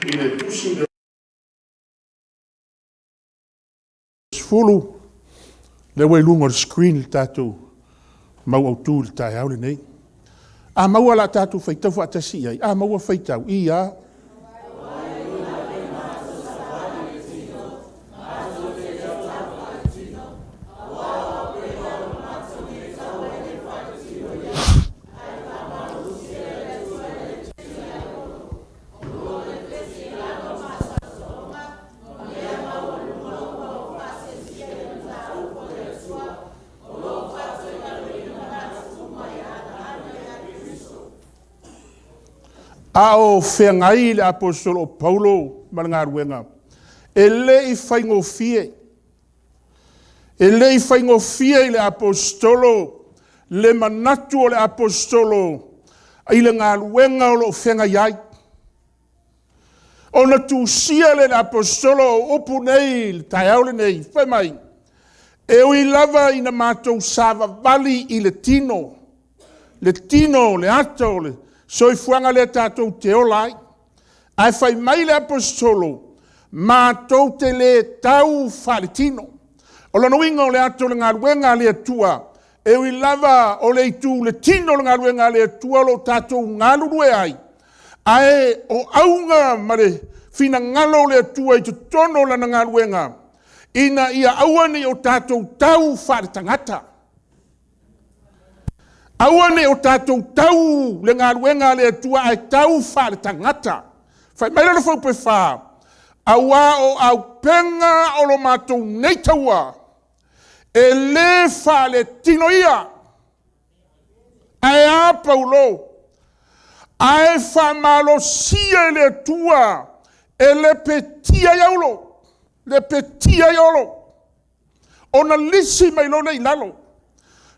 I le tusi le 10, lea ua i luga o le screen le tatou mau autu i le taeao lenei. A maua o le a tatou faitau faatasi i ai. A maua faitau, ia. A o feagai le Aposetolo o Paulo ma le galuega, e le i faigofie. E le i faigofie i le Aposetolo le manatu o le Aposetolo i le galuega o lo o feagai ai. Ona tusia lea e le Aposetolo o upu nei i le taeao lenei, fai mai, e ui lava ina matou savavali i le tino, le tino, le ata o le soifuaga lea tatou te ola ai. Ae fai mai le Aposetolo, matou te le tau faaletino. O lona uiga o le ata o le galuega a le Atua, e ui lava o le itu i le tino o le galuega a le Atua o lo o tatou galulue ai, ae o auga ma le finagalo o le Atua i totonu o Lana galuega, ina ia aua ne i o tatou tau faaletagata. Aua ne i o tatou tau le galuega a le Atua ae tau faaletagata. Fai mai lona fuaiupu 4, aua o auupega o lo matou nei taua, e le faaletino ia. Ae a Paulo? Ae faamalosia e le Atua e lepetia ai Olo, lepetia ai Olo, ona lisi mai loa lea i lalo.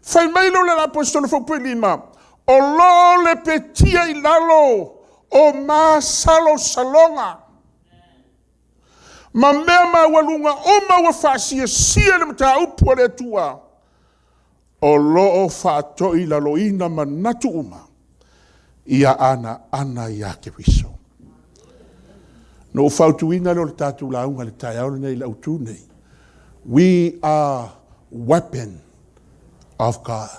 Fai mai loa le Aposetolo i le fuaiupu 5, o lo o lepetia i lalo o masalosaloga ma mea maualuga uma ua faasiasia i le mataupu a le Atua, o lo o faatoilaloina manatu uma, ia anoano ia Keriso. Ona ou fautuaina lea o le tatou lauga i le taeao lenei i le autu lenei, we are weapon of God.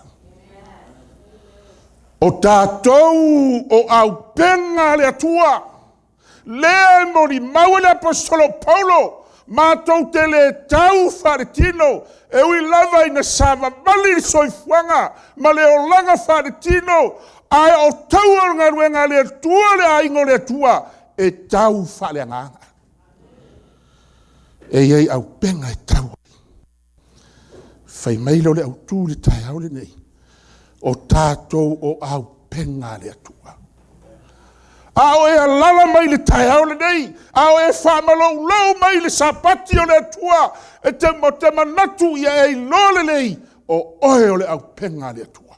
O tatou o auupega a le Atua, lea e molimau ai le Aposetolo o Paulo, matou te le tau faaletino, e ui lava ina savavali le soifuaga ma le olaga faaletino, ae o taua o le galuega a le Atua le aiga o le Atua, e tau faaleagaga. E i ai auupega e tau ai. Fai mai lea o le autu i le taeao lenei, o tatou o auupega a le Atua. A o e alaala mai i le taeao lenei, a o e faamaloulou mai i le Sapati o le Atua, e te manatu ia e iloa lelei, o oe o le auupega a le Atua.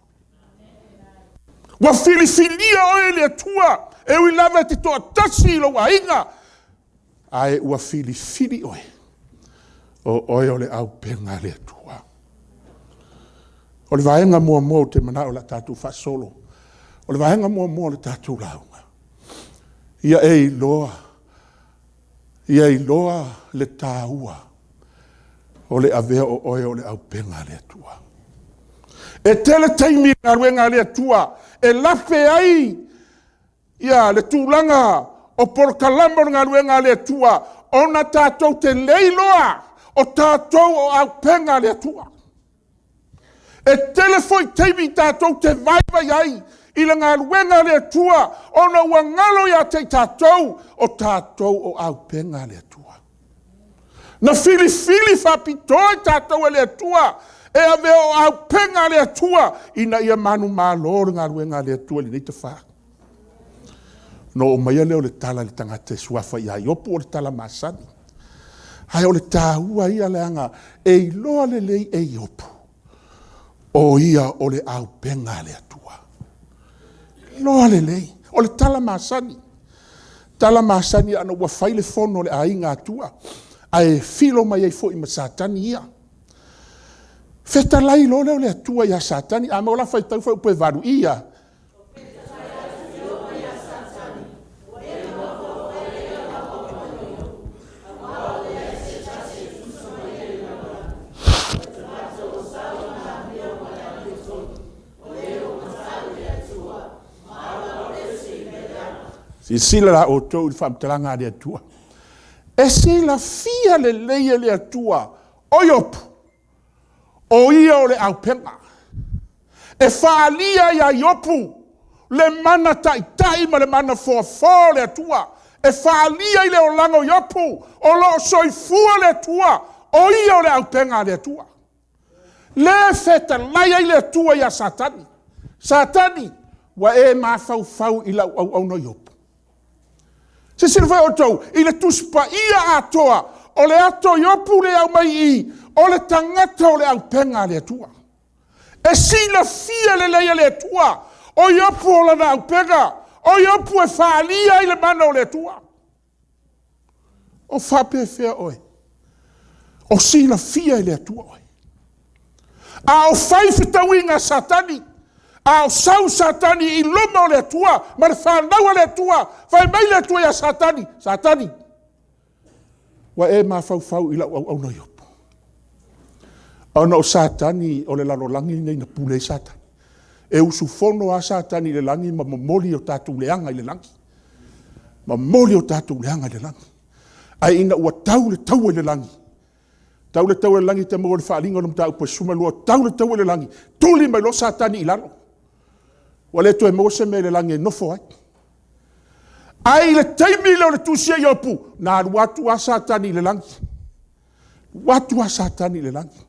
Ua filifilia oe e le Atua, e ui lava e te toatasi i lou aiga, ae ua filifili oe, o oe o le auupega a le Atua. O le vaega muamua ou te manao o le a tatou faasolo, o le vaega muamua o le tatou lauga, ia e iloa le taua o le avea o oe o le auupega a le Atua. E tele taimi i le galuega a le Atua e lape ai le tulaga o polokalame o le galuega a le Atua, ona tatou te le iloa o tatou o auupega a le Atua. E tele foi taimi tatou te vaivai ai i le galuega a le Atua, ona ua galo ia te i tatou, o tatou o auupega a le Atua. Na filifili faapitoa i tatou e le Atua e avea o auupega a le Atua, ina ia manumalo le galuega a le Atua i lenei tafa. Ona oo mai lea o le tala i le tagata e suafa ia Iopu, o le tala masani. Ae o le taua ia leaga e iloa lelei e Iopu, o ia o le auupega a le Atua. Iloa lelei. O le tala masani, tala masani ana ua fai le fono a le Aiga Atua, ae filo mai ai foi ma Satani ia. Fetalai loa lea o le Atua ia Satani, a maua o le a faitau fuaiupu 8, i a. Silasila la outou i le faamatalaga a le Atua. E silafia lelei e le Atua o Iopu, o ia o le aupega. E faaalia ia Iopu le mana taitai ma le mana foafoa o le Atua. E faaalia i le olaga o Iopu, o lo o soifua le Atua, o Ia o le auupega a le Atua. O lea e fetalai ai le Atua ia Satani, Satani ua e mafaufau i lau auauna Iopu? Silasila foi outou i le Tusi Paia atoa, o le ato Iopu lea e aumai i i, o le tagata o le auupega a le Atua. E silafia lelei e le Atua, o Iopu o lana auupega, o Iopu e faaalia ai le mana o le Atua. O faapefea oe? O silafia e le Atua oe. A o fai fetauiga a Satani, a o sau Satani i luma o le Atua ma le fanau a le Atua, fai mai le Atua ia Satani, Satani, ua e mafaufau i lau auauna Iopu? Ona o Satani o le lalolagi lenei na pule ai Satani. E usufono lava Satani i le lagi ma momoli o tatou leaga i le lagi. Momoli o tatou leaga i le lagi. Ae ina ua tau le taua i le lagi, tau le taua i le lagi e te maua i le faaaliga o le Mataupu 12, tau le taua i le lagi, tuli mai loa Satani i lalo, ua le toe maua se mea i le lagi e nofo ai. Ae i le taimi lea o le tusia o Iopu, na alu atu lava Satani i le lagi, alu atu lava Satani i le lagi.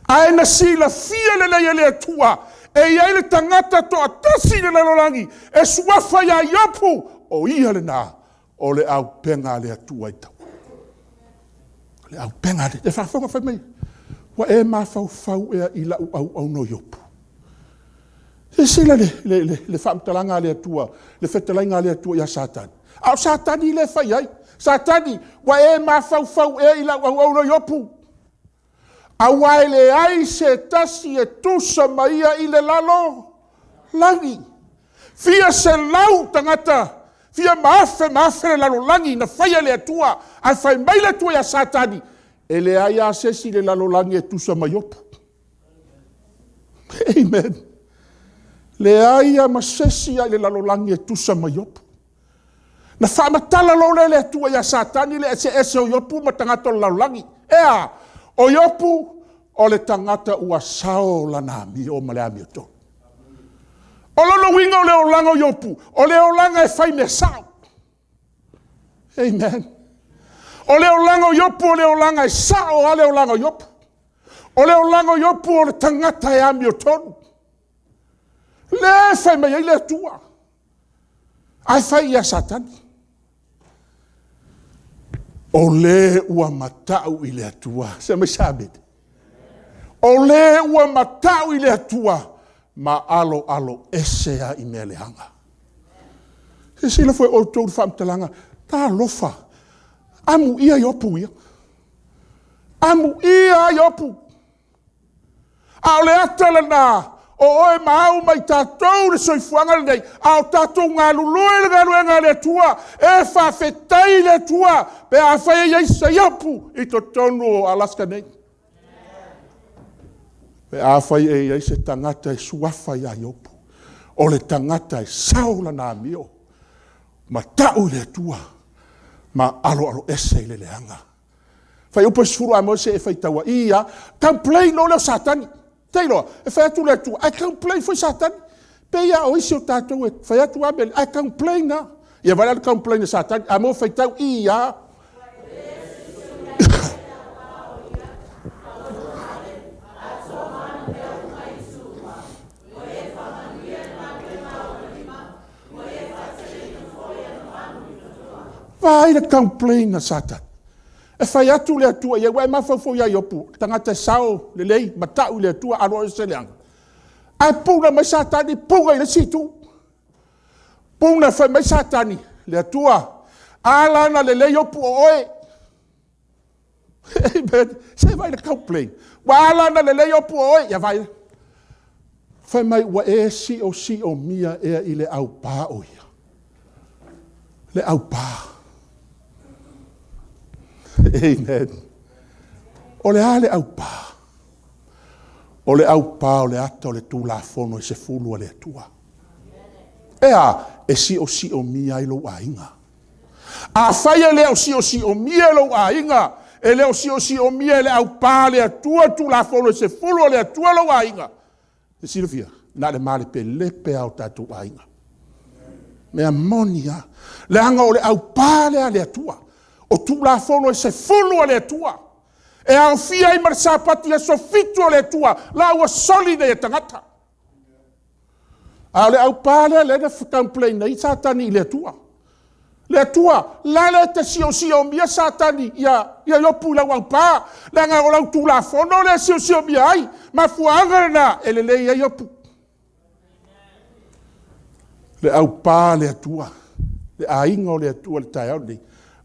Ae na silafia lelei e le Atua, e i ai le tagata e toatasi i le lalolagi e suafa ia Iopu, o ia lena o le auupega a le Atua i taua. O le auupega a le Atua. E faafofoga fai mai, ua e mafaufau ea i lau auauna o Iopu? Silasila i le faamatalaga a le Atua, le fetalaiga a le Atua ia Satani, a o Satani lea e fai i ai. Satani, ua e mafaufau ea i lau auauna Iopu? Aua e leai se tasi e tusa ma ia i le lalolagi. E fia selau tagata, fia ma afe ma afe le lalolagi na faia e le Atua, ae fai mai le Atua ia Satani, e leai lava se isi i le lalolagi e tusa ma Iopu. Amen. Leai lava ma se isi i le lalolagi e tusa ma Iopu. Na faamatala loa lea e le Atua ia Satani le eseese o Iopu ma tagata o le lalolagi. E a? O Iopu, o le tagata ua sao lana amio ma le amiotonu. O lona uiga o le olaga o Iopu, o le olaga e fai mea sao. Amen. O le olaga o Iopu o le olaga e sao lava le olaga o Iopu. O le olaga o Iopu o le tagata e amiotonu. Lea e fai mai ai le Atua, ae fai ia Satani, o le ua matau i le Atua. Fai mai se amene. O le ua matau i le Atua ma aloaloese lava i mea leaga. Silasila foi outou i le faamatalaga, talofa, amuia Iopu ia, amuia Iopu. A o le ata lena o oe ma au ma i tatou i le soifuaga lenei, a o tatou galulue i le galuega a le Atua, e faafetai i le Atua pe afai e i ai se Iopu i totonu o Alaska nei. Pe afai e i ai se tagata e suafa ia Iopu, o le tagata e sao lana amio, matau i le Atua ma aloaloese i le leaga. Fuaiupu 10 a maua se i e faitau ai. I a, complain loa lea o Satani. Ua e iloa, e fai atu le Atua, ae complain foi Satani. E pei lava o isi o tatou e fai atu lava mea, ae complain lava. Ia vaai la i le complain a Satani. A maua faitau. I a, Vaai le complain a Satani. E fai atu le Atua i ai, ua e mafaufau ia Iopu, o le tagata e sao lelei, matau i le Atua, aloese i le leaga. Ae puna mai Satani puna i le isi itu. Puna fai mai Satani, le Atua, a la na lelei Iopu o oe. Se i vaai i le complain. Ua ala la ona lelei Iopu o oe. Ia vaai, fai mai ua e siosiomia ea i le aupa o ia? Le aupa. Amen. O le a le aupa? O le aupa o le ata o le Tulafono e 10 a le Atua. E a? E siosiomia ai lou aiga. Afai e le o siosiomia e lou aiga, e le o siosiomia e le aupā a le Atua Tulafono e 10 a le Atua lou aiga, e silafia, na o le malepelepe lava o tatou aiga. Mea moni lava. Leaga o le aupā lea a le Atua, o Tulafono e 10 a le Atua, e aofia ai ma le Sapati aso 7 o le Atua, la ua soli nei e tagata. A o le aupā lea lea na complain ai Satani i le Atua. Le Atua, la e te siosiomia Satani ia Iopu i lau aupā, leaga o lau Tulafono lea e siosiomia ai. Mafuaaga lena e lelei ai Iopu. Le aupā a le Atua, le aiga o le Atua i le taeao lenei,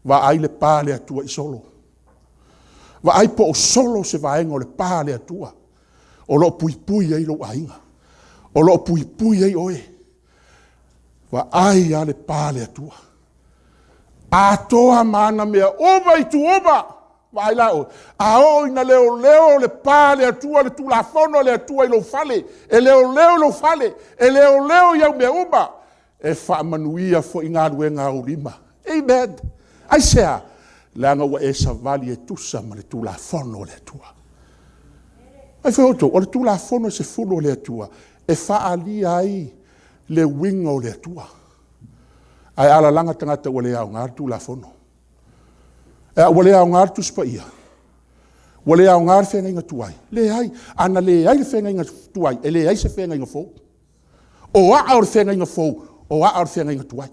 vaai le pa a le Atua i solo. Vaai po o solo se vaega o le pa a le Atua o lo o puipui ai lou aiga, o lo o puipui ai oe. Vaai lava le pa a le Atua. Atoa ma ana mea uma itu uma. Vaai la oe, a oo ina leoleo le pa a le Atua, le Tulafono a le Atua i lou fale, e leoleo i lou fale, e leoleo i au mea uma, e faamanuia foi galuega a ou lima. Amen. Aisea? Leaga ua e savali e tusa ma le Tulafono a le Atua. Vaai foi outou, o le Tulafono e 10 a le Atua, e faaalia ai le uiga o le Atua. Ae a lalaga tagata ua le aoga le Tulafono. Ua le aoga le Tusi Paia? Ua le aoga le feagaiga tuai? Leai. A na leai le feagaiga tuai, e leai se feagaiga fou. O aa o le feagaiga fou, o aa o le feagaiga tuai.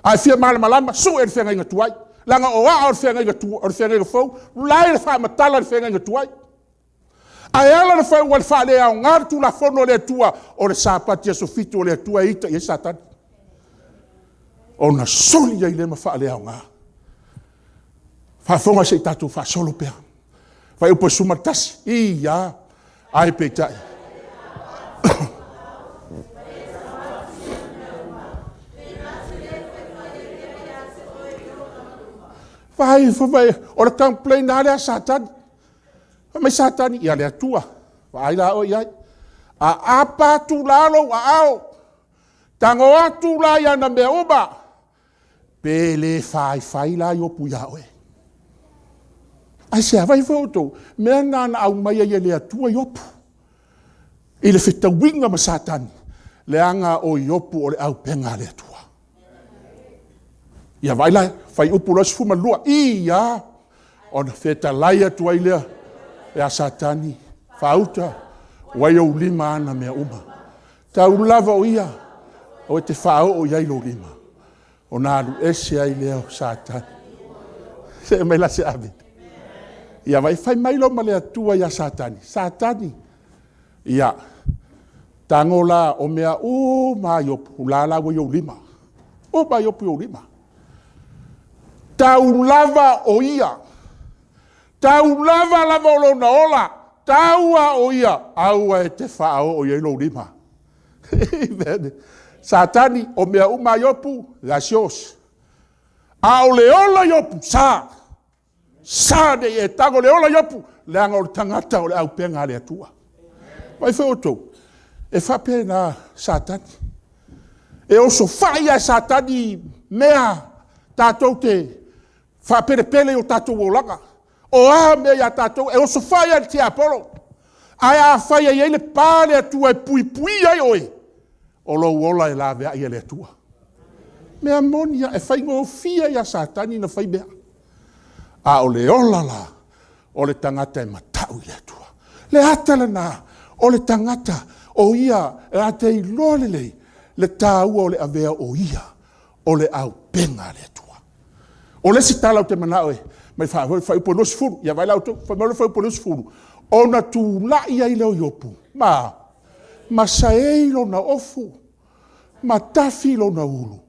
A e fia malamalama, sue le feagaiga tuai. Leaga o aa o le feagaiga fou, la e faamatala i le feagaiga tuai. Ae ala ona fai ua faaleaoga le Tulafono a le Atua, o le Sapati aso 7 o le Atua e ita i ai Satani. Ona soli ai lea ma faaleaoga. Faafofoga se i tatou faasolo pea. Fuaiupu 11. Ia, ae peitai. Vaai, o le complain lava lea a Satani. Fai mai Satani, ia le Atua, vaai la oe i ai, a apa atu la lou aao, tago atu la i ana mea uma, pe le faifai la Iopu ia oe? Aisea? Vaai foi outou, mea na na aumai ai e le Atua Iopu i le fetauiga ma Satani, leaga o Iopu o le auupega a le Atua. Ia vaai la, fuaiupu 12, ia, ona fetalai atu ai lea ia Satani, faauta, ua i ou lima ana mea uma. Tau lava o ia, aua e te faaoo i ai lou lima, ona alu ese ai lea o Satani. Se i aumai la se ave. Ia vaai, fai mai loa ma le Atua ia Satani, Satani, ia, tago la, o mea uma lava a Iopu, o la la ua i ou lima. Uma Iopu i ou lima. Tau lava o ia, tau lava lava o lona ola, tau lava o ia, aua e te faaoo i ai lou lima. Amen. Satani, o mea uma a Iopu, that's yours. A o le ola o Iopu, sa, sa ne i e tago i le ola o Iopu, leaga o le tagata o le auupega a le Atua. Vaai foi outou, e faapena Satani. E osofai lava e Satani mea tatou te faapelepele i o tatou olaga. O a mea ia tatou, e osofai lava e le tiapolo. Ae afai e i ai le pa a le Atua e puipuia ai oe, o lou ola e laveai e le Atua. Mea moni lava, e faigofie ia Satani ona fai mea. A o le ola la, o le tagata e matau i le Atua. Le ata lena o le tagata o ia e a te iloa lelei le taua o le avea o ia o le auupega a le Atua. O le isi tala ou te manao e mai fuaiupu 20, ia vaai la outou, fai mai le fuaiupu 20, ona tulai ai lea o Iopu, ma saei lona ofu, ma tafi lona ulu,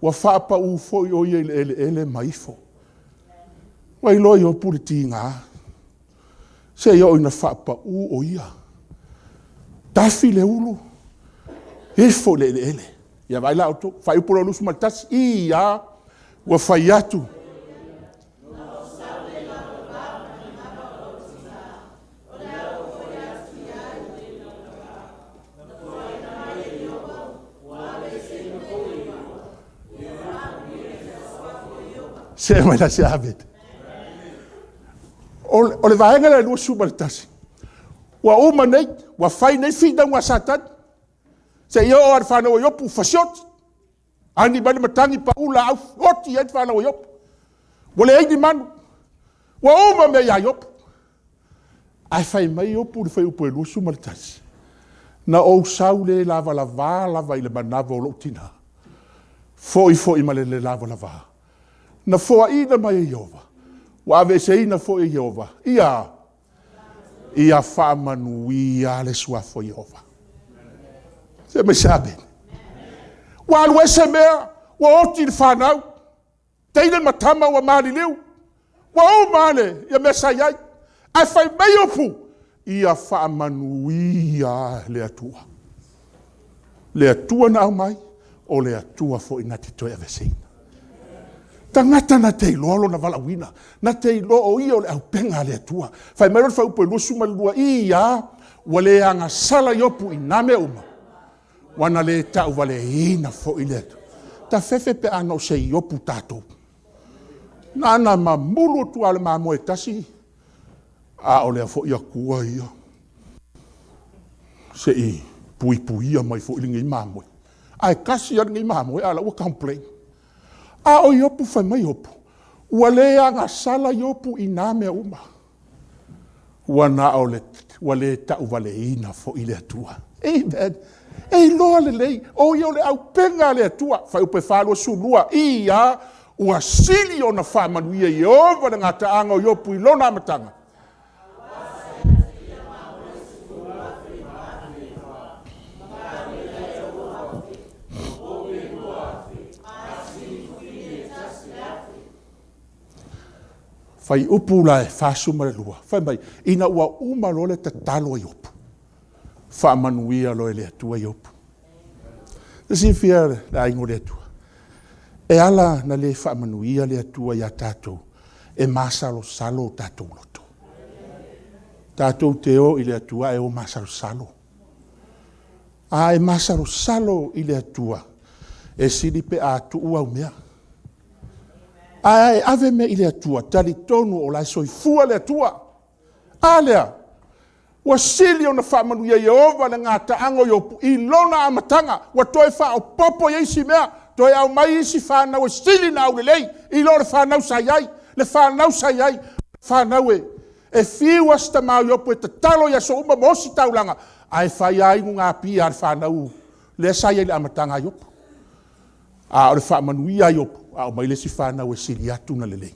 ua faapau foi o ia i le eleele ma ifo. Ua iloa Iopu le tiga, seia oo ina faapau o ia, tafi le ulu, ifo i le eleele. Ia vaai la outou, fuaiupu 21, ia, ua fai atu. See mai la se amene. O le vaega lea 21, ua uma nei, ua fai nei finauga a Satani, seia oo lava i le fanau a Iopu ua fasioti. Agi mai le matagi pau laau, oti ai le fanau a Iopu. Ua leai ni manu, ua uma mea ia Iopu. Ae fai mai Iopu i le fuaiupu 21, na ou sau le lavalava lava i le manava o lou tina, foi foi ma le le lavalava. Na foaina mai e Ieova, ua aveeseina foi e Ieova. Ia faamanuia le Suafa o Ieova. Fai mai se amene. Ua alu ese mea, ua oti le fanau, teine ma tama ua maliliu, ua uma mea sa i ai. Ae fai mai Iopu, ia faamanuia le Atua. Le Atua na aumai, o le Atua foi na te toe aveeseina. Tagata na te iloa lona valaauina, na te iloa o ia o le auupega a le Atua. Fai mai loa le fuaiupu 22, ia, ua le agasala Iopu i na mea uma, ua na le tauvaleaina foi le Atua. Tafefe pe a na o se Iopu tatou. Na ona mamulu atu lava o le mamoe e tasi, a o lea foi Atua ia, se i puipuia mai foi lenei mamoe. Ae tasi lava lenei mamoe a o la e ua complain. A o Iopu, fai mai Iopu, ua le agasala Iopu i na mea uma, ua na o le ua le tauvaleaina foi le Atua. Amen. E iloa lelei o ia o le auupega a le Atua. Fuaiupu 42, ia, ua sili ona faamanuia e Ieova le gataaga o Iopu i lona amataga, Fuaiupu la e 42, fai mai, ina ua uma loa le tatalo a Iopu, faamanuia loa e le Atua Iopu. E silafia e le aiga o le Atua, e ala ona le faamanuia le Atua ia tatou, e masalosalo o tatou loto. Tatou te o i le Atua ae o masalosalo. A e masalosalo i le Atua, e sili pe a tuu au mea. Ae a e ave mea i le Atua, talitonu o la e soifua le Atua. A lea, ua sili ona faamanuia e Ieova le gataaga o Iopu i lona amataga, ua toe faaopoopo i ai isi mea, toe aumai isi fanau e sili ona aulelei i lo le fanau sa i ai. Le fanau sa i ai, fanau e fiu lava si tama o Iopu e tatalo i aso uma ma osi taulaga, ae fai lava inugapia a le fanau lea sa i ai i le amataga a Iopu. A o le faamanuia a Iopu, aumai le isi fanau e sili atu ona lelei.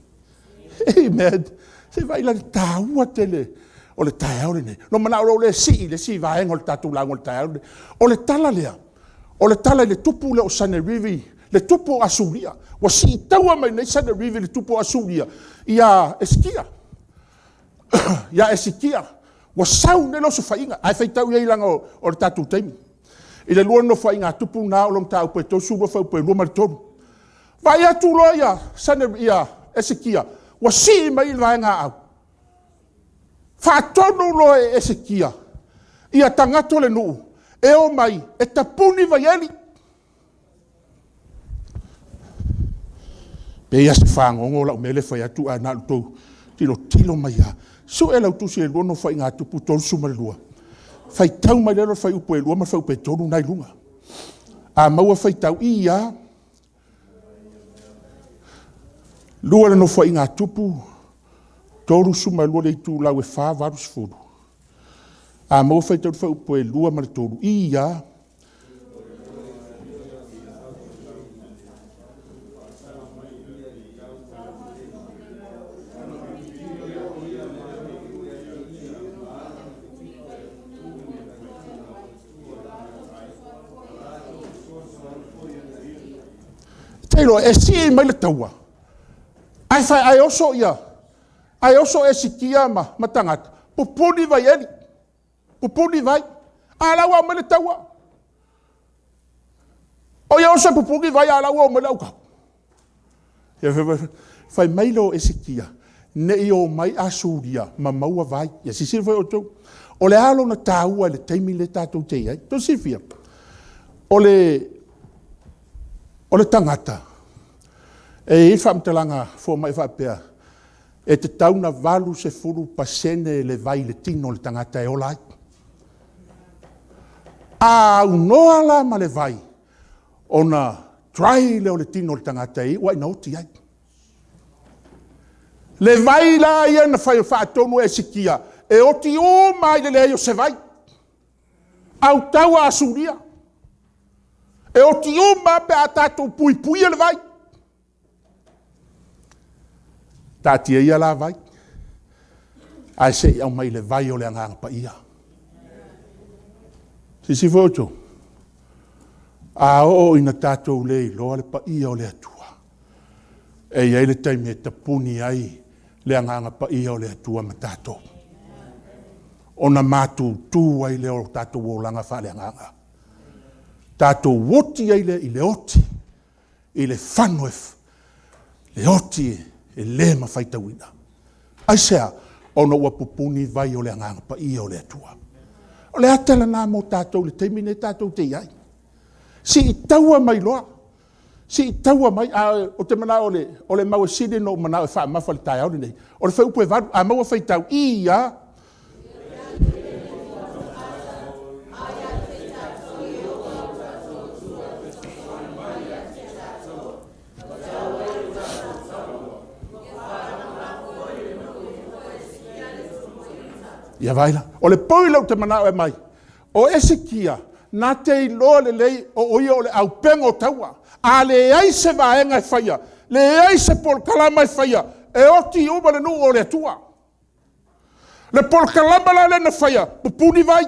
Amen. Se i vaai la i le taua tele o le taeao lenei? Na ou manao loa e sii i le isi vaega o le tatou lauga o le taeao lenei. O le tala lea, o le tala i le tupu lea o Sanerivi, le tupu o Asuria. Ua siitaua mai nei Sanerivi le tupu o Asuria ia Esekia. Ia Esekia. Ua sau nei le osofaiga, ae faitau i ai leaga o le tatou taimi. I le lua Nofoaiga a Tupu lena oo i le mataupu e 32 fuaiupu e 2 ma le 3. Vaai atu loa ia Esekia ua sii mai le vaega Aau, faatonu loa e Esekia ia tagata o le nuu e omai e tapuni vaieli. E pei lava o se fagogo lau mea lea e fai atu ae na ona outou tilotilo mai lava. Sue lau tusi i le 2 Nofoaiga a Tupu 32, faitau mai loa lea o le fuaiupu 2 ma le fuaiupu 3 lena e i luga. A maua faitau, i a, 2 le Nofoaiga a Tupu 32 i le itulau e 4, 80. A maua faitau le fuaiupu 2 ma le 3, i a, te iloa e sii mai le taua, ae oso Esikia ma tagata, pupuni vaieli, pupuni vai, a o la e ua aumai le taua. O ai e oso e pupuni vai a o la e ua o mai le autaua? Fai mai lea o Esekia, ne i omai Asuria ma maua vai. Ia silasila foi outou. O le a lona taua i le taimi lea tatou te i ai? Mo le silafia, o le tagata, E i ai le faamatalaga a fomai faapea, e tatau ona 80% le vai i le tino o le tagata e ola ai. A aunoa la ma le vai, ona dry lea o le tino o le tagata e iu lava ina oti ai. Le vai la ia na fai faatonu e Esikia, e oti uma lava i le leai o se vai. Autau a Asuria, e oti uma lava pe a tatou puipuia le vai. Taatia ia la vai, ae se i aumai le vai o le Agaga Paia. Silasila foi outou, a oo ina tatou le iloa le paia o le Atua, e i ai le taimi e tapuni ai le Agaga Paia o le Atua ma tatou, ona matutu ai lea o le tatou olaga faaleagaga. Tatou oti ai lea i le oti, i le fano, le oti e le ma faitauina. Aisea? Ona ua pupuni vai o le Agaga Paia o le Atua. O le ata lena mo tatou i le taimi lenei tatou te i ai. Sii taua mai loa, sii taua mai. Ae ou te manao o le mau e sili ona ou manao e faamamafa i le taeao lenei, o le fuaiupu 8. A maua, faitau. I, a. Ia vaai la? O le point lea ou te manao e aumai, o Esikia, na te iloa lelei o ia o le aupega o taua. A leai se vaega e faia, leai se polokalama e faia, e oti uma le nuu o le Atua. O le polokalama la lea na faia, pupuni vai,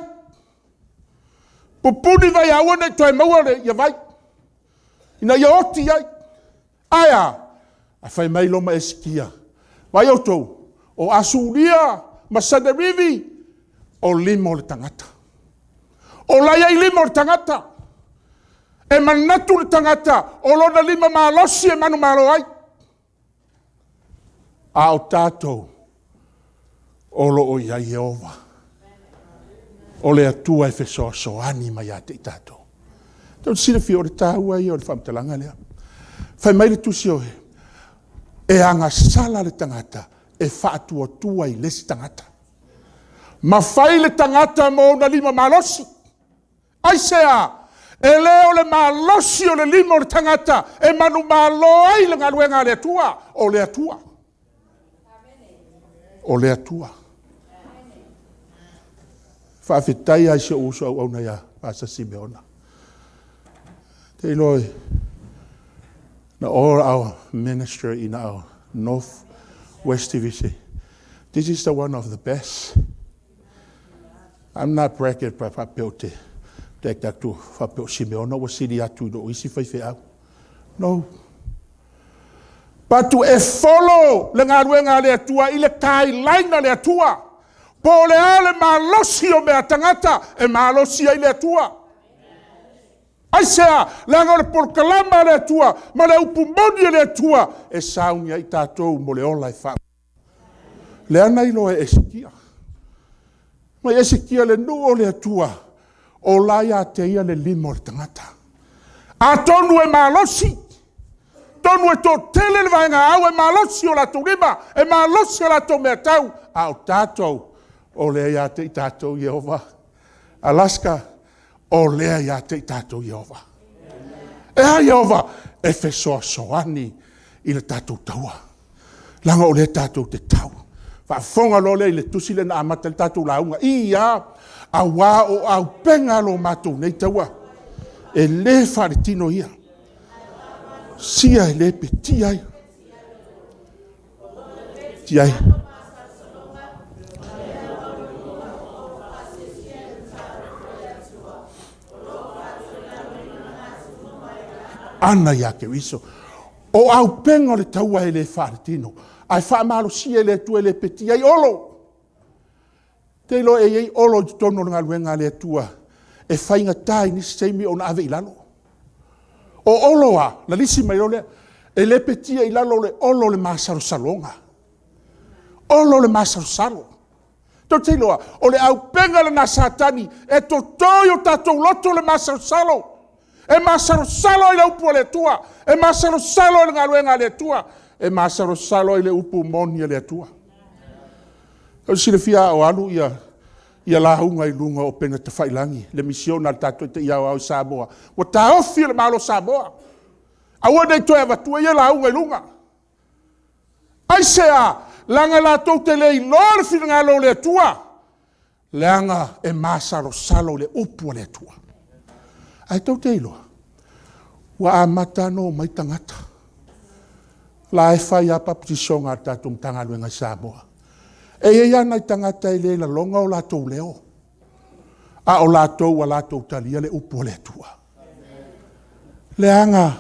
pupuni vai ia aua ne i toe maua vai, ina ia oti ai. Ae a? Ae fai mai loa ma Esikia, vaai outou, o Asuria ma Senerivi, o lima o le tagata. O la e i ai lima o le tagata. E manatu le tagata o lona lima malosi e manumalo ai. A o tatou, o lo o i ai Ieova, o le Atua e fesoasoani mai ia te i tatou. Tou te silafia o le taua ia o le faamatalaga lea. Fai mai le tusi, e agasala le tagata e faatuatua i le isi tagata, ma fai le tagata ma ona lima malosi. Aisea? E le o le malosi o le lima o le tagata e manumalo ai le galuega a le Atua, o le Atua. O le Atua. Faafetai lava i si ou uso auauna ia Pasa Simeona. Ou te iloa na all our ministry in our North West Division, this is the one of the best. I'm not bragging faapea ou te atu faapea o Simeona ua sili atu i lou isi faifeau. No. But e follow le galuega a le Atua i le guideline a le Atua. Po o le a le malosi o mea a tagata, e malosi ai le Atua. Aisea? Leaga o le polokalama a le Atua ma le upu moni a le Atua e sauni ai tatou mo le ola e faavavau. Lea na iloa e Esikia. Fai mai Esikia, le nuu o le Atua, o la e ia te ia le lima o le tagata. Atonu e malosi, atonu e toatele le vaega au e malosi o latou lima, e malosi a latou meatau, a o tatou, o lea e ia te i tatou Ieova. Alaska, o lea e ia te i tatou Ieova. E a Ieova? E fesoasoani i le tatou taua, leaga o lea tatou te tau. Faafofoga loa lea i le tusi lea na amata ai le tatou lauga. I a, aua o auupega lo matou nei taua, e le faaletino ia. Sia e lepetia ai. Tia ai. Ana ia Keriso. O auupega o le taua e le faaletino, ae faamalosia e le Atua e lepetia ai Olo. Ou te iloa e i ai Olo i totonu o le galuega a le Atua e faigata i nisi taimi ona ave i lalo. O Olo a, na lisi mai loa lea, e lepetia i lalo le Olo o le masalosaloga. Olo o le masalosalo. Tou te iloa, o le aupega lena a Satani e toto i o tatou loto le masalosalo. E masalosalo ai i le upu a le Atua, e masalosalo ai i le galuega a le Atua, e masalosalo ai i le upu moni a le Atua. O le silafia a o alu ia lauga i luga o upega tafailagi, le misiona a le tatou Taitai Aoao i Samoa, ua taofi e le Malo o Samoa, aua ne i toe avatua ia lauga i luga. Aisea? Leaga latou te le iloa le finagalo o le Atua, leaga e masalosalo i le upu a le Atua. Ae tou te iloa, ua amata ona omai tagata, la e fai lava papatisoga a le tatou Matagaluega i Samoa. E i ai lava nai tagata e le lagona o latou leo, a o latou ua latou talia le upu a le Atua. Leaga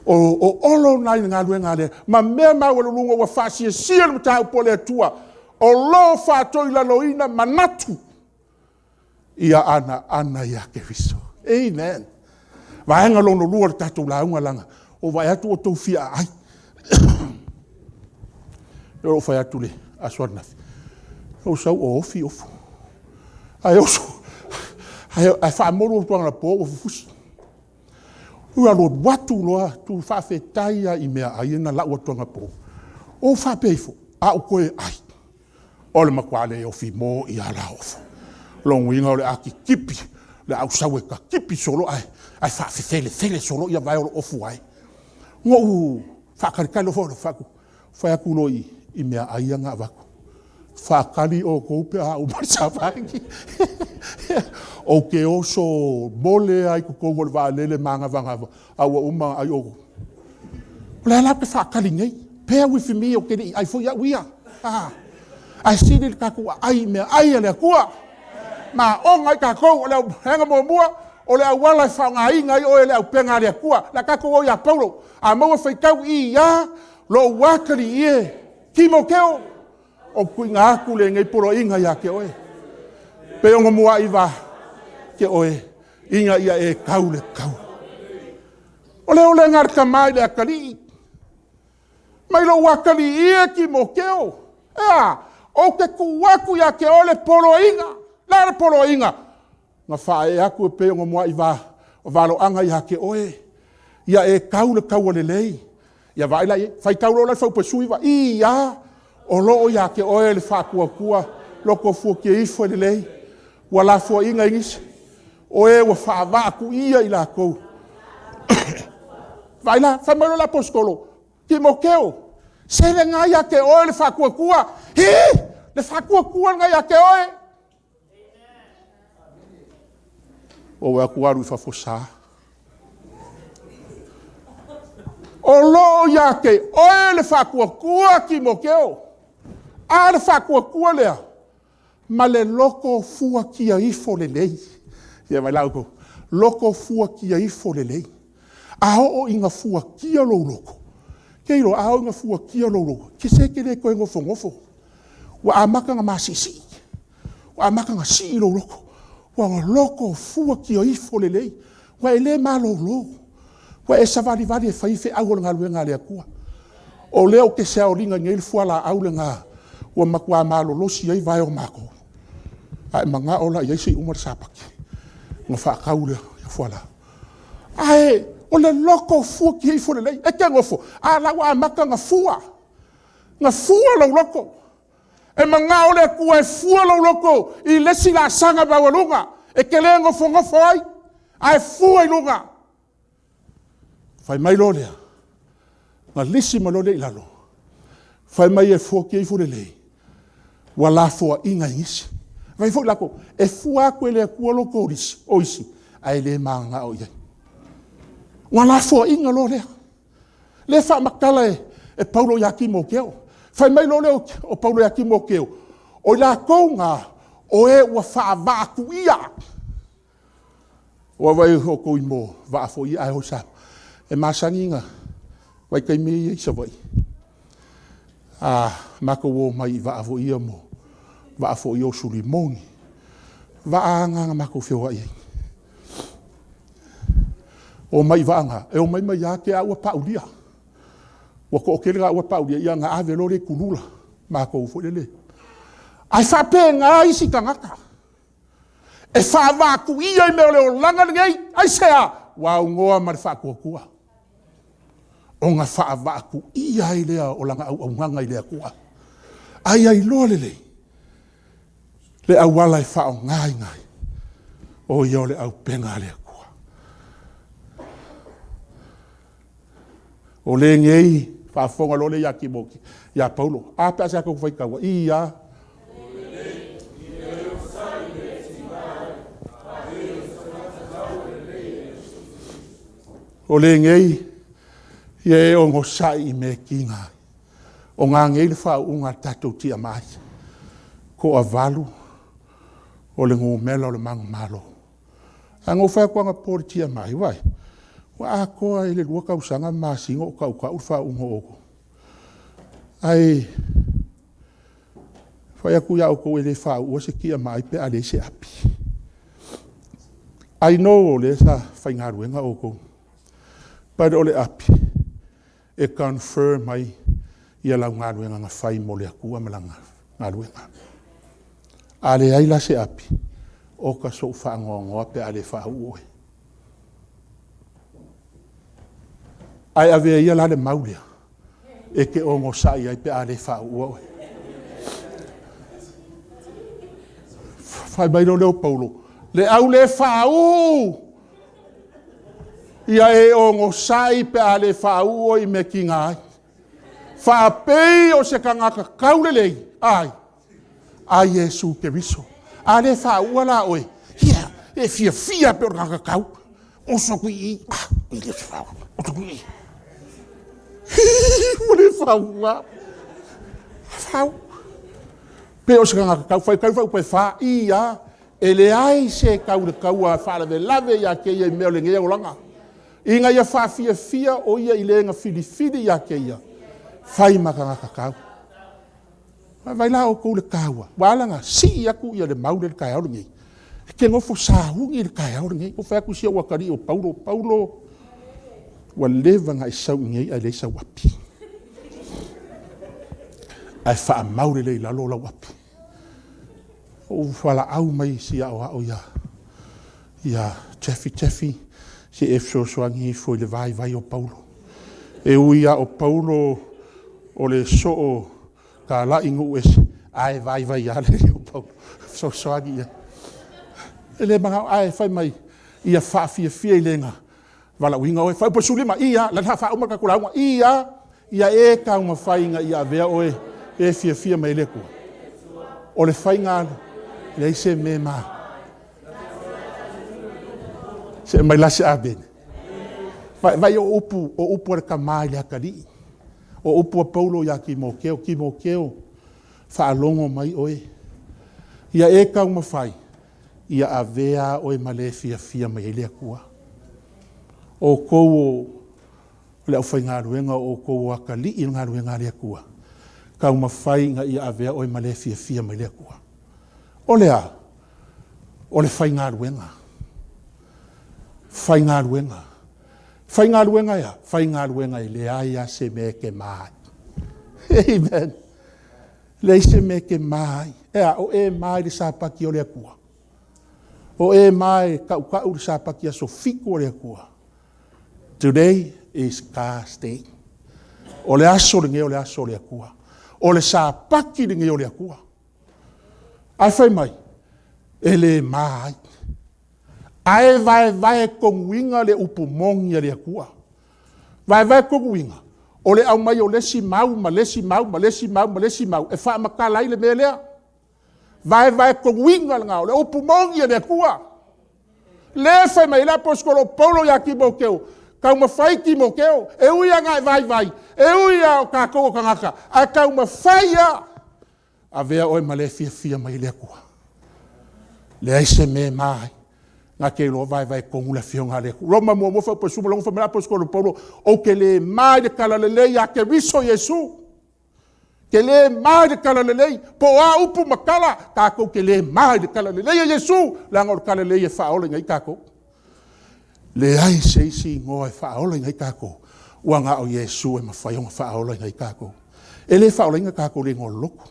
o Olo lena i le galuega a le ma mea maualuluga ua faasiasia le mataupu a le Atua, o lo o faatoilaloina manatu, ia anoano ia Keriso. Amen. Vaega lona lua o le tatou lauga leaga ua ou vaai atu ua outou fia aai. Pei ona ou fai atu i le aso ananafi, na ou sau o ofi ofu, ae oso ae faamolu atu anapo ua fufusi. Ou alualu atu loa faafetai lava i meaai ia na lau atu anapo. Ou faapea ifo, a ou toe ai, o le matua le ofi moi lava la o ofu. O lona uiga o le a titipi, o le a ou sau e tatipi solo ae faafefelefele solo vae o lou ofu ai. Ona ou faatalitali loa foi lea, fai atu loa i meaai ia na avatu, faatali outou pe a uma le savali. Ou te oso mole lava i totonu o le vaalele manavanava a ua uma ona ai outou. O lea la ou te faatali nei, bear with me ou te le i ai foi au ia, ae sili le tatou aai i meaai a le Atua, maona ai tatou. O le vaega muamua, o le auala e faaaogaina ai oe e le auupega a le Atua. O le a tatou o ia Paulo. A maua faitau, iā lou atalii e Timoteo, ou te tuuina atu lenei poloaiga ia te oe, e pei ona muai te oe, ina ia e tau le taua. O le olega a le tama i le atalii, mai lou atalii e Timoteo, e a? Ou te tuu atu ia te oe le poloaiga. O le a le poloaiga? Na faaee atu e pei ona muai valoaga ia te oe, ia e tau le taua lelei. Ia vaai la i ai, faitau loa la le fuaiupu 19, iā, o lo o ia te oe le faatuatua loto fuatia ifo e lelei, ua lafoaiina e nisi, o e ua faavaatuia i latou. Vaai la, fai mai loa le Aposetolo, Timoteo, se lena e ia te oe le faatuatua. Hi, le faatuatua lena e ia te oe. Ua ou vaai atu ua alu i fafo, sa. O lo o ia te oe le faatuatua Timoteo. A le faatuatua lea? Ma le loto fuatia ifo lelei. Ia vaai la outou, loto fuatia ifo lelei. A oo ina fuatia lou loto, e te iloa a oo ina fuatia lou loto, se e te le toe nofonofo. Ua amata ona masiisii, ua amata ona sii lou loto, ua loto fuatia ifo lelei, ua e le malolo, ua e savalivali e fai feau o le galuega a le Atua. O lea ou te seal ina nei le fualaau lena ua matua malolosi ai vae o matou. A e manao la i ai se i uma le Sapati ona faatau lea o fualaau. Ae o le loto fuatia ifo lelei. E te nofo, a o la ua amata ona fua, na fua lou loto. E manao le Atua e fua lou loto i le isi laasaga maualuga e te le nofonofo ai, ae fua i luga. Fai mai loa lea, ona lisi mai loa lea i lalo, fai mai e fuatia ifo lelei, ua lafoaiina e nisi. Fai mai foi latou, e fua atu e le Atua loto o isi, ae le mananao i ai. Ona lafoaiina loa lea. Lea e faamatala e Paulo ia Timoteo. Fai mai loa lea o Paulo ia Timoteo, o i latou na, o e ua faavaatuia. Ua vaai outou i mea o vaa foi ia a o i Samoa? E masani ona… vaitaimi ia i Savaii, a matou omai i vaa foi ia o Sulimoni, vaa lava na na matou feoai ai. Omai i vaa na, e omai mai lava te i a ua paulia. Ua toatele laua e paulia, ia ona ave loa lea i kulula, matou foi lele. Ae faapena isi tagata, e faavaatuia i mea o le olaga lenei. Aisea? Ua aunoa ma le faatuatua ona faavaatuia ai lea o lana auaunaga i le Atua. A ia iloa lelei le auala e faaaogaina ai, o ia o le auupega a le Atua. O lenei, faafofoga loa lea ia Timote, ia Paulo, a pe a tatou faitau ai, i a. O lenei, ia e onosai i mea e tiga ai, o nanei le faauuga a le tatou TMI, toavalu o le numera o le manumalo. Ae na ou fai atu anapo i le TMI, vaai, ua atoa ai le 2 tausaga ma masina o tautau le faauuga o outou. Ae fai atu ia outou e le faauua se TMI pe a leai se api. I know o lea sa faigaluega outou, but o le api, e confirm ai lau galuega na fai mo le Atua ma Lana galuega. A leai la se api, oka sou faanoanoa pe a le faauu oe. Ae avea ia la le mau lea, e te onosai ai pe a le faauua oe. Fai mai lea o Paulo, le au le faauu, ia e onosai pe a le faauu oe i mea e tiga ai. Faapei o se tagata taulelei a ai? A Iesu Keriso. A le faauua la oe, ia, e fiafia lava pei o le tagata tau. Oso atu i i, oso atu i i. Ua le faauuina. Faauu. Pei o se tagata tau. Faitau le fuaiupu 4, i a, e leai se e tau i le taua e faalavelave ia te ia i mea o lenei olaga, ina ia faafiafia o ia i le na filifili ia te ia, fai ma tagata tau. Vaai la outou i le taua? Ua ala ona sii atu le mau lea i le taeao lenei, e te nofo sauni i le taeao lenei. Ou fai atu i si ou atalii o Paulo, Paulo, ua leva ona e sau i inei ae leai sau api. Ae faamau lelei i lalo lau api. Ou valaau mai i si aoao ia Jeffrey, Jeffrey, se i e fesoasoani ifo i le vaivai o Paulo. E ui lava o Paulo o le soo talai nuu ese, ae vaivai lava le alii o Paulo, fesoasoani i ai. E le manao, ae fai mai, ia faafiafia i le na valaauina oe. Fuaiupu 15, i a, o lea o le a faauma le tatou lauga. I a, ia e taumafai ina ia avea oe e fiafia mai ai le Atua. O le faiga e leai se mea e ma. Se aumai la se amene. Vaai o upu, o upu a le tama i le atalii. O upu a Paulo ia Timoteo, Timoteo, faalogo mai oe. Ia e taumafai, ia avea oe ma le e fiafia mai ai le Atua. O outou o le aufaigaluega o outou o atalii o le galuega a le Atua, taumafai ina ia avea oe ma le e fiafia mai ai le Atua. O le a? O le faigaluega. Faigaluega. Faigaluega e a? Faigaluega e leai lava se mea e te ma ai. Amen. Leai se mea e te ma ai. E a? O e ma i le Sapati o le Atua? O e ma e tautau le Sapati aso 7 o le Atua? Today is God's day. O le aso lenei o le aso o le Atua. O le Sapati lenei o le Atua. Ae fai mai, e le ma ai. Ae vaevae tonuina le upu moni a le Atua. Vaevae tonuina, o le aumai o le isi mau ma le isi mau ma le isi mau ma le isi mau e faamatala ai le mea lea. Vaevae tonuina lena, o le upu moni a le Atua. Lea e fai mai ai le aposetolo Paulo ia Timoteo, taumafai Timoteo, e ui lava ina e vaivai, e ui lava o tatou o tagata, ae taumafai lava, avea oe ma le e fiafia mai ai le Atua. Leai se mea e ma ai. Na te iloa vaevae tonu le Afioga a le Atua. Roma 1 fuaiupu 16 fai mai le aposetolo Paulo, ou te le ma i le talalelei ia Keriso Iesu. Ou te le ma i le talalelei, po o a upu ma tala, tatou te le ma i le talalelei a Iesu, leaga o le talalelei e faaola ai tatou. Leai se isi igoa e faaola ai tatou, ua na o Iesu e mafai ona faaola ai tatou. E le faaolaina tatou i le igoa o le lotu,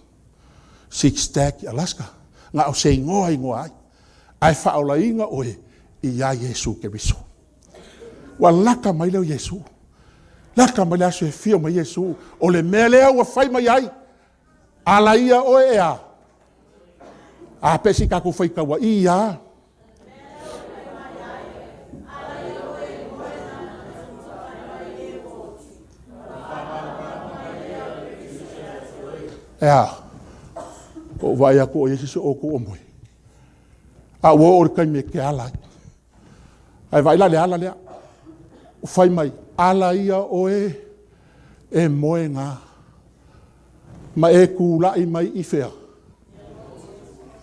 Six Stacks Alaska, na o se igoa e igoa ai, ae faaolaina oe ia Iesu Keriso. Ua lata mai lea o Iesu. Lata mai le aso e afio mai ai Iesu. O le mea lea ua fai mai ai, ala ia oe e a? A pe se i tatou faitaua'i lava. E a? Ua ou vaai atu o i ai se isi o outou o moe. A ua oo i le taimi e te ala ai. Ae vaai la i le ala lea, ua fai mai, ala ia oe e moega ma e tulai mai i fea?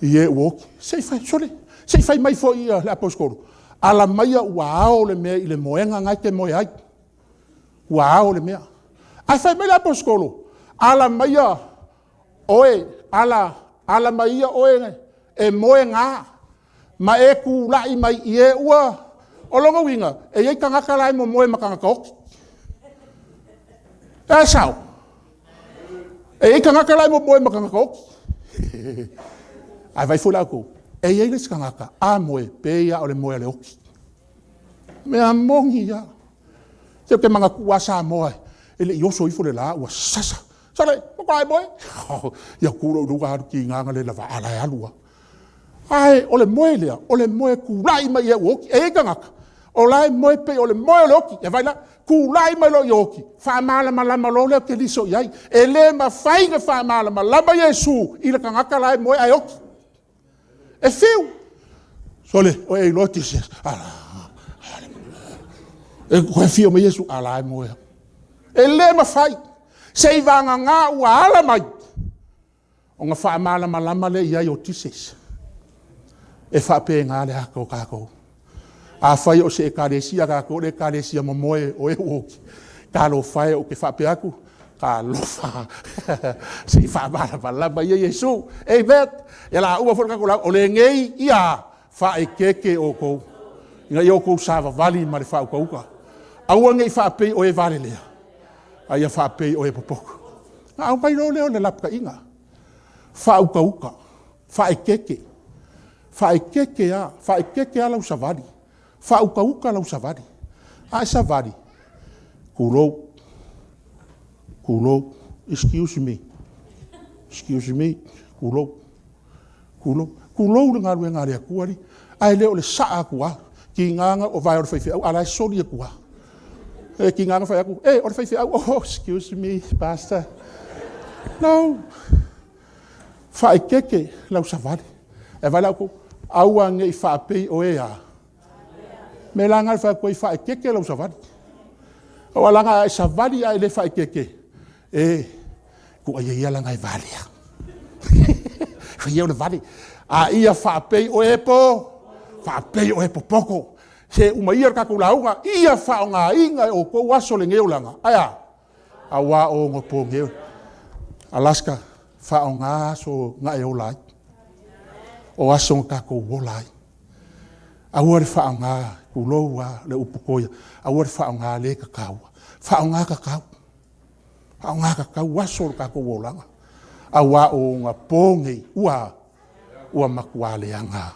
I e ua oti. Se i fai, sole, se i fai mai foi le aposetolo, ala maia ua ao le mea i le moega lena e te moe ai. Ua ao le mea. Ae fai mai le aposetolo, ala maia oe, ala mai ia oe e moega ma e tulai mai i e ua... O lona uiga, e i ai tagata la e momoe ma tagata oti. E sao? E i ai tagata la e momoe ma tagata oti. Ae vaai foi la outou, e i ai le isi tagata, a moe, e pei lava o le moe a le oti. O le mea moni lava. Se ou te manatua lava Samoa e le i oso ifo le la ua sasa. Sole, matua e moe. Ia tu loa i luga alu, tiga ona le lavaa o la e alu lava. Ae o le moe lea, o le moe tulai mai e ua oti. E i ai tagata, o la e moe pei o le moe o le oti. Ia vaai la, tulai mai loa i oti, faamalamalama loa lea o Keriso i ai. E le mafai ona faamalamalama Iesu i le tagata la e moe ae oti. E fiu, sole, ua e iloa Iesu? E toe afio mai Iesu, a o la e moe lava. E le mafai, seivagana ua ala mai, ona faamalamalama lea i ai o Jesus. E faapena le ata o tatou. Afai o se ekalesia tatou o le ekalesia momoe o e ua oti, talofa e ou te faapea atu, talofa, se i faamalamalama ia Iesu. Amen. Ia o le a uma foi le tatou lauga. O lenei ia faaeteete outou, ina ia outou savavali ma le faautauta. Aua ne i faapei o e valelea, a ia faapei o e popoto. Ona aumai loa lea o le lapataiga, faautauta, faaeteete, faaeteete lava, faaeteete lava lau savali, faautauta lau savali. A e savali, tulou, tulou, excuse me, excuse me, tulou, tulou, tulou le galuega a le Atua alii, ae le o le saa atu lava. Tiga na vae o le faifeau a o la e soli atu lava. E tiga ona fai atu, e, o le faifeau, oh excuse me pastor. No, faaeteete lau savali. Ae vaai la outou, aua ne i faapei o e a? O le mea la lena e fai atu ai, faaeteete lau savali. Aua leaga a e savali ae le faaeteete, e, tuuaia ia leaga e valea. Fai ia o le vale. A ia faapei o e faapei o e popoto. Se uma ia le tatou lauga, ia faaaogaina e outou aso o lenei olaga, ae a? Aua o onapo nei. Alaska, faaaoga aso na e ola ai. O aso na tatou ola ai. Aua le faaaoga, tulou lava le upu to ia, aua le faaaoga le tatau, faaaoga tatau. Faaaoga tatau aso o le tatou olaga, aua o onapo nei ua a? Ua matua leaga lava.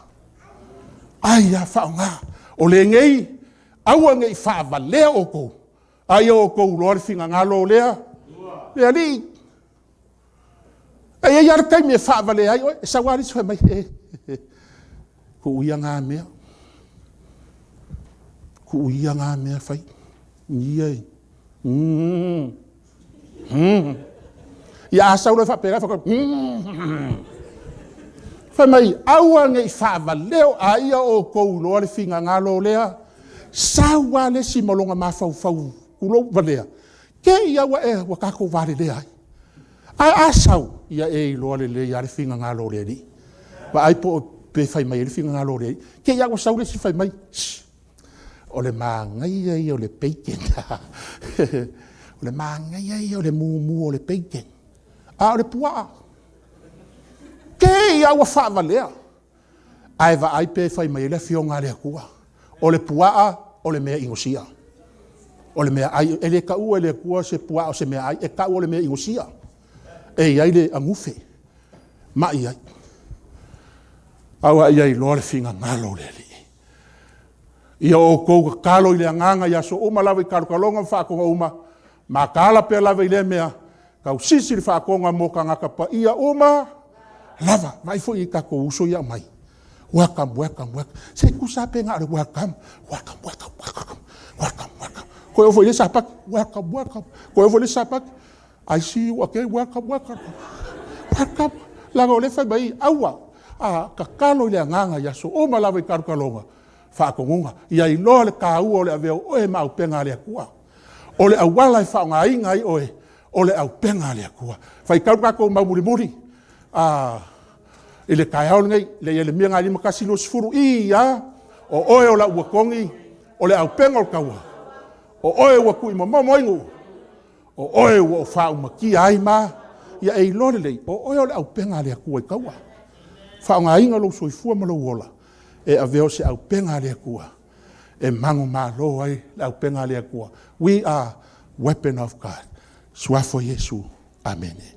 Ai lava faaaoga. O lenei, aua ne i faavalea outou, a ia outou iloa le finagalo o le Alii. E i ai lava le taimi e faavalea ai oe, e sau lava le isi fai mai, e, tuu ia na mea, tuu ia na mea e fai. Ia e. Ia a sau loa e faapena, fai atu. Fai mai, aua ne i faavalea, a ia outou iloa le finagalo o lea. Sau lava le isi ma lona mafaufau, tulou, valea, te i lava ua tatou valelea ai. Ae a sau, ia e iloa lelei lava le finagalo o le Alii. Vaai pe fai mai ai le finagalo o le Alii. Te i lava ua sau le isi fai mai, shh, o le manaia ia o le bacon. O le manaia ia o le mumu o le bacon. A o le puaa. Te i lava ua faavalea. Ae vaai pe fai mai ai le Afioga a le Atua. O le puaa, o le mea inosia. O le meaai, e le taua e le Atua se puaa o se meaai, e tau o le mea inosia. E i ai le agufe, mai ai. Aua ia iloa le finagalo o le Alii. Ia outou tatalo i le agaga i aso uma lava i talotaloga ma faatoga uma, mataala pea lava i lea mea, tausisi le faatoga mo tagata paia uma lava. Vaai foi i tatou uso ia e aumai, welcome, welcome, welcome. Se tusa lava pe na o le welcome, welcome, welcome, welcome, welcome. Toe oo foi i le isi Sapatu, welcome, welcome. Toe oo foi i le isi Sapatu, I see you again, welcome, welcome, welcome. Leaga o lea e fai mai, aua, a, tatalo i le agaga i aso uma lava i talotaloga, faatonuga. Ia iloa le taua o le avea o oe ma aupega a le Atua. O le auala e faaaogaina ai oe, o le aupega a le Atua. Faitau le tatou mau mulimuli i le taeao lenei, Ieremia 51, 20, “I a, o oe o lau ua togi o le aupega o le taua, o oe ua tuuimomomo ai nuu, o oe ua ou faaumatia ai ma…” Ia e iloa lelei, o oe o le aupega a le Atua i taua. Faaaogaina lou soifua ma lou ola, e avea o se aupega a le Atua, e manumalo ai le aupega a le Atua. We are weapon of God. Suafa o Iesu, Amene.